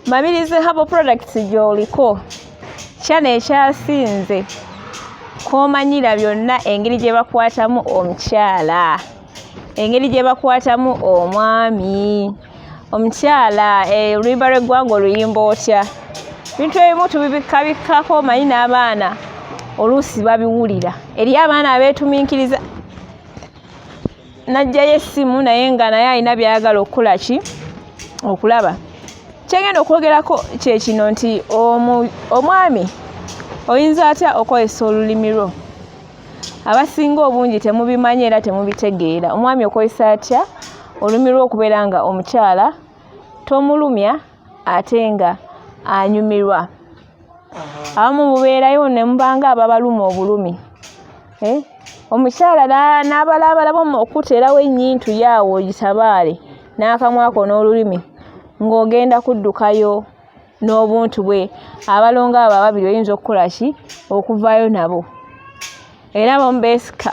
Mabirizi Herbal Products gy'oliko channel ekyasinze kw'omanyira byonna engeri gye bakwatamu omukyala, engeri gye bakwatamu omwami. Omukyala eh, oluyimba lw'eggwanga oluyimba otya? Ebintu ebimu tubibikkabikkako omanyi n'abaana oluusi babiwulira. Eriyo abaana abeetumiikiriza n'aggyayo essimu naye nga naye alina by'ayagala okukola ki okulaba. Kyengenda okwogerako kye kino nti omwami oyinza atya okukozesa olulimi lwo? Abasinga obungi temubimanyi era temubitegeera. Omwami okozesa atya olulimi lwo okubeera nga omukyala tomulumya ate nga anyumirwa? Abamu mubeerayo ne mubanga ababaluma obulumi. Eh? Omukyala n'abalaabalaba okuteerawo ennyintu ye awo ogitabaale n'akamwa ko n'olulimi ng'ogenda kuddukayo n'obuntu bwe. Abalongo abo ababiri oyinza okukola ki? Okuvaayo nabo. Era abamu beesika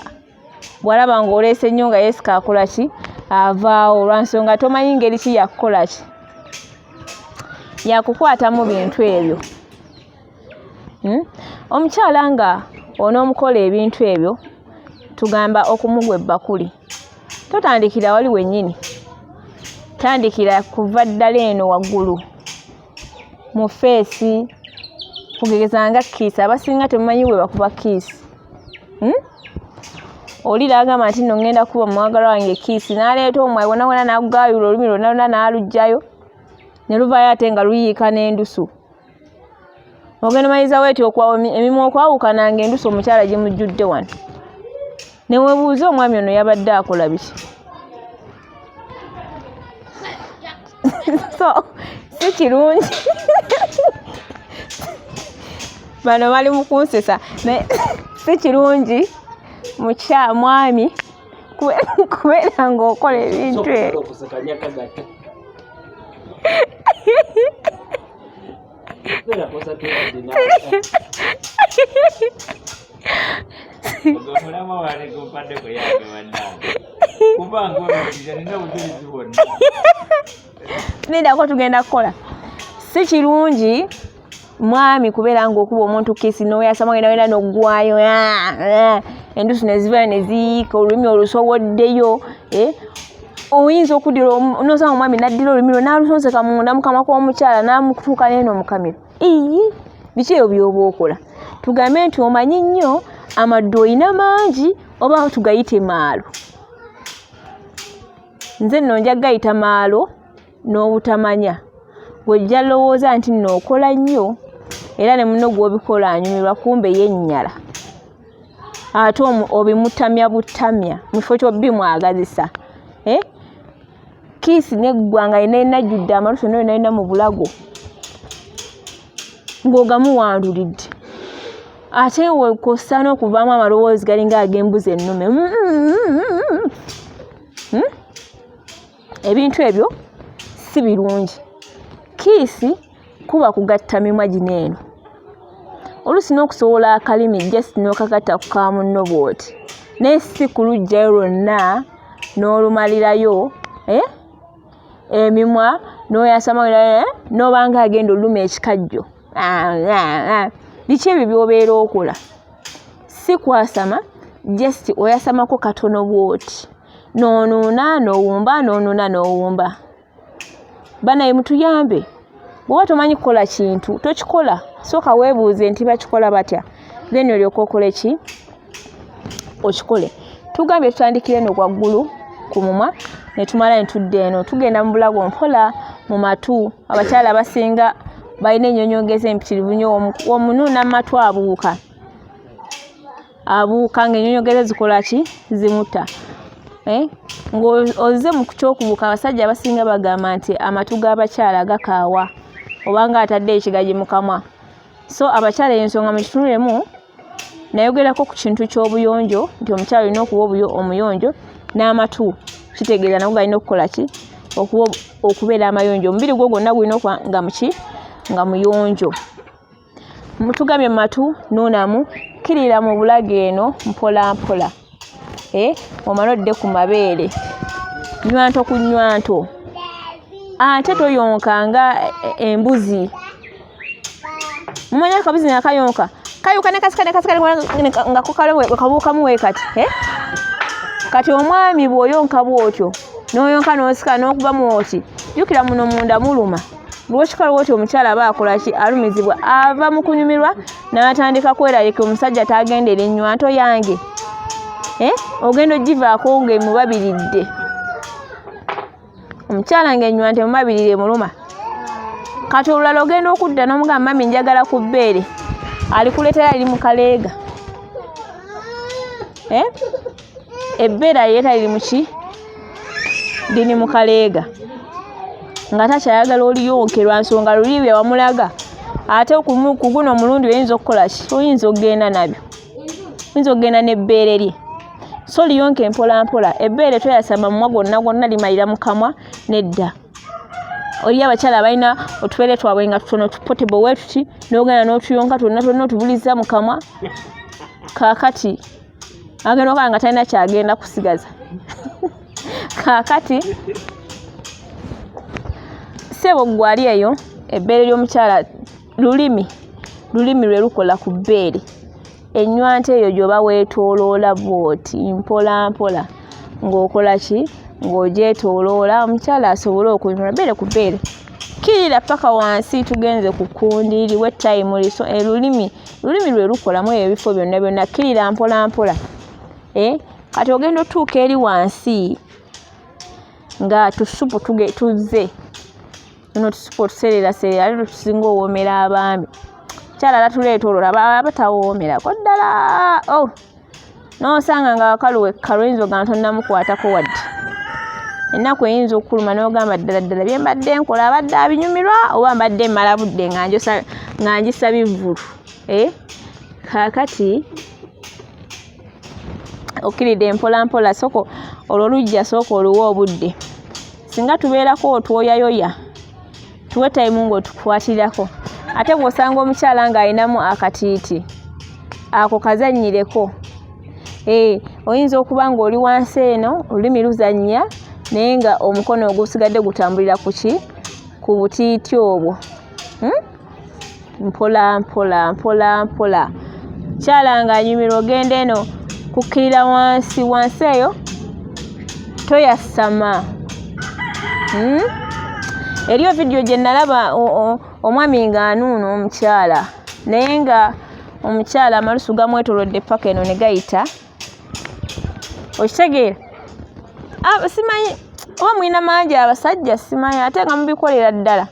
bw'alaba ng'oleese nnyo nga yeesika akola ki? Avaawo lwa nsonga tomanyi ngeri ki ya kukola ki? Ya kukwatamu bintu ebyo. Hmm? Omukyala nga onoomukola ebintu ebyo tugamba okumugwa ebbakuli totandikira wali wennyini tandikira kuva ddala eno waggulu mu feesi kugeza nga kiisi abasinga temumanyi bwe bakuba kiisi hmm? Oli n'agamba nti nno ŋŋenda kuba omwagalwa wange kiisi n'aleeta omwayi wonna wonna n'agugaayula olulimi lwonna lwonna n'aluggyayo ne luvaayo ate nga luyiika n'endusu. Ogenda omaliriza weeti emimwa okwawukana nga endusu omukyala gimujjudde wano ne weebuuza omwami ono yabadde akola biki? So si kirungi bano bali mu kunsesa naye si kirungi mukya mwami kubeera ng'okola ebintu ebyo. Nindako tugenda kukola si kirungi mwami kubeera ng'okuba omuntu kisi noyasama wena wena noggwayo ah, ah, endusu nezivayo neziyiika olulimi olusowoddeyo eh? Oyinza okuddira nosanga omwami naddira olulimi lwe nalusonseka munda mukamwa k'omukyala namutuuka neeno mukamiro. Iyi biki ebyo byoba okola? Tugambe nti omanyi nnyo amaddu olina mangi oba tugayite maalo? Nze nno nja gayita maalo n'obutamanya. Gw'ojja lowooza nti nno okola nnyo era ne munno gw'obikola anyumirwa kumbe yennyala. Ate obimutamya butamya mu kifo ky'obimwagazisa. Eh? Kiisi n'eggwa nga yenna yenna ajjudde amalusu yonna yonna yonna mu bulago ng'ogamuwandulidde. Ate kw'ossa n'okuvaamu amaloboozi galinga ag'embuzi ennume. Hmm? Ebintu ebyo si birungi. Kiisi kuba kugatta mimwa gino eno. Oluusi n'okusowola akalimi just n'okagatta ku ka munno bw'oti naye si kuluggyayo lwonna n'olumalirayo eh? Emimwa n'oyasama eh? N'oba nga agenda oluma ekikajjo. Ah, ah, ah. Biki ebyo by'obeera okola? Si kwasama just oyasamako katono bw'oti n'onuuna n'owumba n'onuuna n'owumba. Banaye mutuyambe, bw'oba tomanyi kukola kintu tokikola, sooka weebuuze nti bakikola batya then olyoke okole ki okikole. Tugambye tutandikire eno waggulu ku mumwa ne tumala ne tudda eno, tugenda mu bulago mpola mu matu. Abakyala abasinga balina ennyonyoogezi empitirivu nnyo, omunuuna mu matu abuuka. Abuuka ng'ennyonyogereze zikola ki? Zimutta. Eh? Ng'ozze mu ky'okubuuka, abasajja abasinga bagamba nti amatu g'abakyala gakaawa oba ng'atadde ekigagi mu kamwa. So abakyala eyo ensonga mugitunulemu. Nayogerako ku kintu ky'obuyonjo nti omukyala olina okuba omuyonjo n'amatu kitegeeza nago galina okukola ki? Okuba okubeera amayonjo. Omubiri gwo gwonna gulina okuba nga muki? Nga muyonjo. Mutugambye mu matu nuunamu, kkirira mu bulago eno mpola mpola. Eh, omale odde ku mabeere. Nnywanto ku nnywanto. Ate toyonka nga embuzi. Mumanyi akabuzi nga kayonka, kayuka ne kasika ne kasika nga kabuukamu we kati, eh? Kati omwami bw'oyonka bw'otyo n'oyonka n'osika n'okubamu oti, jjukira muno munda muluma. Lwokikola bw'otyo omukyala aba akola ki? Alumizibwa, ava mu kunyumirwa n'atandika kweralika omusajja taagendera ennywanto yange, eh? Ogenda ogivaako ng'emubabiridde. Omukyala ng'ennywanto emubabirira emuluma. Kati olulala ogenda okudda n'omugamba mami njagala ku bbeere, alikuleetera liri mu kaleega, eh? Ebbeere alireeta liri mu ki? Liri mu kaleega, nga takyayagala oliyonke lwa nsonga luli bye wamulaga. Ate ku guno omulundi oyinza okukola ki? Oyinza okugenda nabyo, oyinza okugenda n'ebbeere lye. So liyonke mpola mpola. Ebbeere toyasama mumwa gwonna gwonna limalira mu kamwa, nedda. Oli abakyala abalina otubeere twabwe nga tutono tupotable we tuti, n'ogenda n'otuyonka twonna twonna otubuliza mu kamwa. Kaakati agenda okuba nga talina kyagenda kusigaza. Kaakati ssebo ggwe ali eyo, ebbeere ly'omukyala lulimi, lulimi lwe lukola ku bbeere. Ennywanto eyo gy'oba weetooloola bw'oti mpola mpola ng'okola ki? Ng'ogyetooloola omukyala asobole okunywa bbeere ku bbeere. Kkirira ppaka wansi, tugenze ku kkundi liwe tayimu liso. Olulimi, lulimi lwe lukola mu ebyo ebifo byonna byonna. Kkirira mpola mpola. Eh? Kati ogenda otuuka eri wansi nga tusupu tuzze. Tuno tusupu otuseereraseerera ate tusinga owoomera abaami. Mukyala tatuleetooloola aba tawoomerako ddala. Oh! N'osanga nga wakalu wekkalu oyinza ogamba tonnamukwatako wadde. Ennaku eyinza okukuluma n'ogamba ddala ddala bye mbadde nkola abadde abinyumirwa oba mbadde mmala budde nga njosa nga ngisa bivvulu. Eh? Kaakati okkiridde mpola mpola, sooka olwo luggya sooka oluwe obudde. Singa tubeerako otwoyayoya, tuwe tayimu ng'otukwatirako. Ate bw'osanga omukyala ng'alinamu akatiiti, ako kazannyireko. Eh, oyinza okuba ng'oli wansi eno, olulimi luzannya naye nga omukono ogusigadde gutambulira ku ki? Ku butiiti obwo. Hmm? Mpola mpola mpola mpola. Mukyala ng'anyumirwa ogenda eno kukkirira wansi, wansi eyo toyasama. Hmm? Eriyo vidiyo gye nalaba omwami ng'anuuna omukyala naye nga omukyala amalusu gamwetoolodde ppaka eno ne gayita. Okitegeera? Ah, simanyi oba mulina mangi abasajja, simanyi ate nga mubikolera ddala.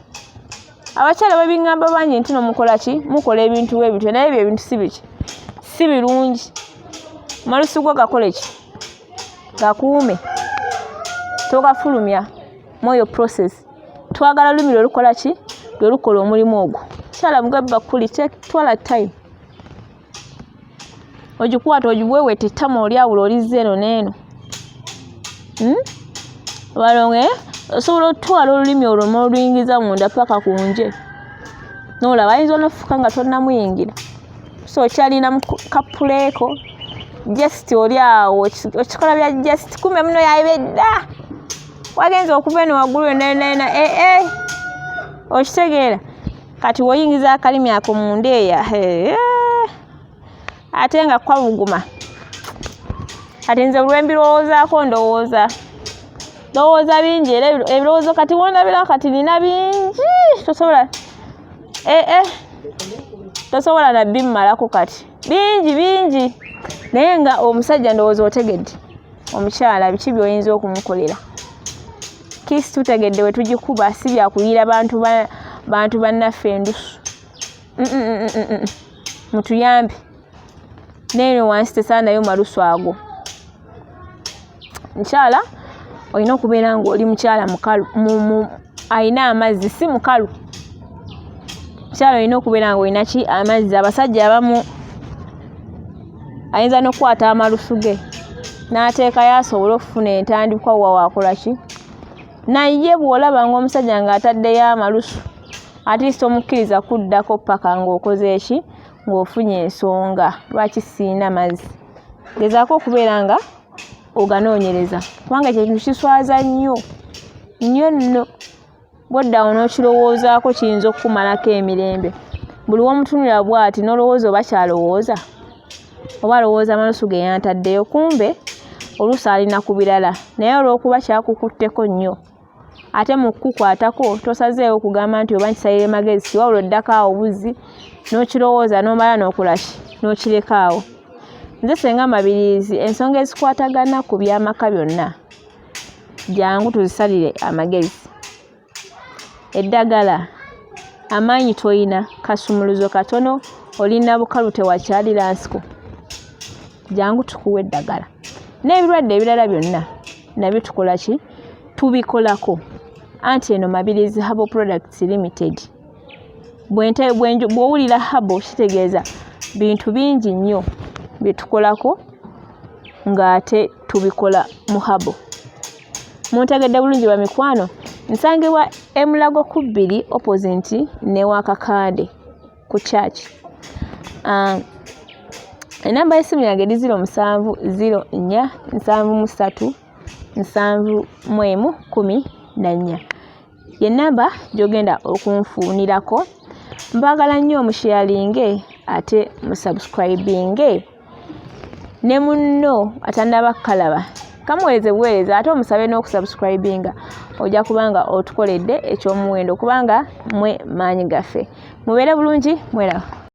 Abakyala babiŋŋamba bangi nti no mukola ki? Mukola ebintu bwe bityo, naye ebyo ebintu si biki? Si birungi. Amalusu go gakole ki? Gakuume. Togafulumya mu eyo process. Twagala lulimi lwe lukola ki? Lwe lukola omulimu ogwo. Mukyala mugabe bakuli, twala time. Ogikwata ogiweweete ettama olyawula olizza eno n'eno. Hmm? Balongo, eh? Osobola okutwala olulimi olwo n'oluyingiza munda ppaka ku nje. N'olaba ayinza n'okufuka nga tonnamuyingira. So okyalina kapuleeko just oli awo okikola bya just kumbe muno yabedda. Wagenze okuva eno waggulu yonna yonna yonna eh eh. Okitegeera? Kati w'oyingiza akalimi ako munda eyo eh, ate nga kwabuguma. Kati nze lwe mbirowoozaako ndowooza ndowooza bingi era ebirowoozo kati wondabira kati nina bingi tosobola eh eh tosobola na bimmalako kati bingi bingi naye nga omusajja ndowooza otegedde omukyala biki by'oyinza okumukolera. Kiisi tutegedde we tugikuba si bya kuyiira bantu bantu bannaffe endusu. Mutuyambe. N'eno wansi tesaanayo malusu ago. Mukyala olina okubeera ng'oli mukyala mukalu alina amazzi si mukalu. Mukyala olina okubeera ng'olina ki amazzi. Abasajja abamu ayinza n'okukwata amalusu ge n'ateekayo asobole okufuna entandikwa wa waakola ki. Naye bw'olaba ng'omusajja ng'ataddeyo amalusu at least omukkiriza kuddako ppaka ng'okoze ki ng'ofunye ensonga lwaki sirina mazzi. Gezaako okubeera nga oganoonyereza kubanga ekyo ekintu kiswaza nnyo nnyo nno. Bw'odda awo n'okirowoozaako kiyinza okukumalako emirembe. Buli w'omutunulira bw'ati n'olowooza oba ky'alowooza oba alowooza malusu ge yantaddeyo, kumbe oluusi alina ku birala naye olw'okuba kyakukutteko nnyo ate mu kukukwatako tosazeewo kugamba nti oba nkisalire magezi ki, wabula oddako awo buzzi n'okirowooza n'omala n'okola ki n'okireka awo. Nze Ssenga Mabiriizi, ensonga ezikwatagana ku by'amaka byonna jangu tuzisalire amagezi. Eddagala amaanyi toyina, kasumuluzo katono, oli nabukalu tewakyalira nsiko, jangu tukuwe eddagala. N'ebirwadde ebirala byonna nabyo tukola ki? Tubikolako. Anti eno Mabiriizi Herbal Products Limited. Bw'owulira herbal kitegeeza bintu bingi nnyo bye tukolako ng'ate tubikola mu herbal. Muntegedde bulungi bamikwano? Nsangibwa e Mulago ku bbiri opposite ne wa Kakande ku church. Enamba y'essimu yange eri 07 04 73 71 14. Ye nnamba gy'ogenda okunfuunirako. Mbaagala nnyo musheyalinge ate musubscribinge ne munno atannaba kukalaba kamuweereze buweereza ate omusabe n'okusubscribinga, ojja kuba nga otukoledde eky'omuwendo kubanga mwe maanyi gaffe. Mubeere bulungi, mweraba.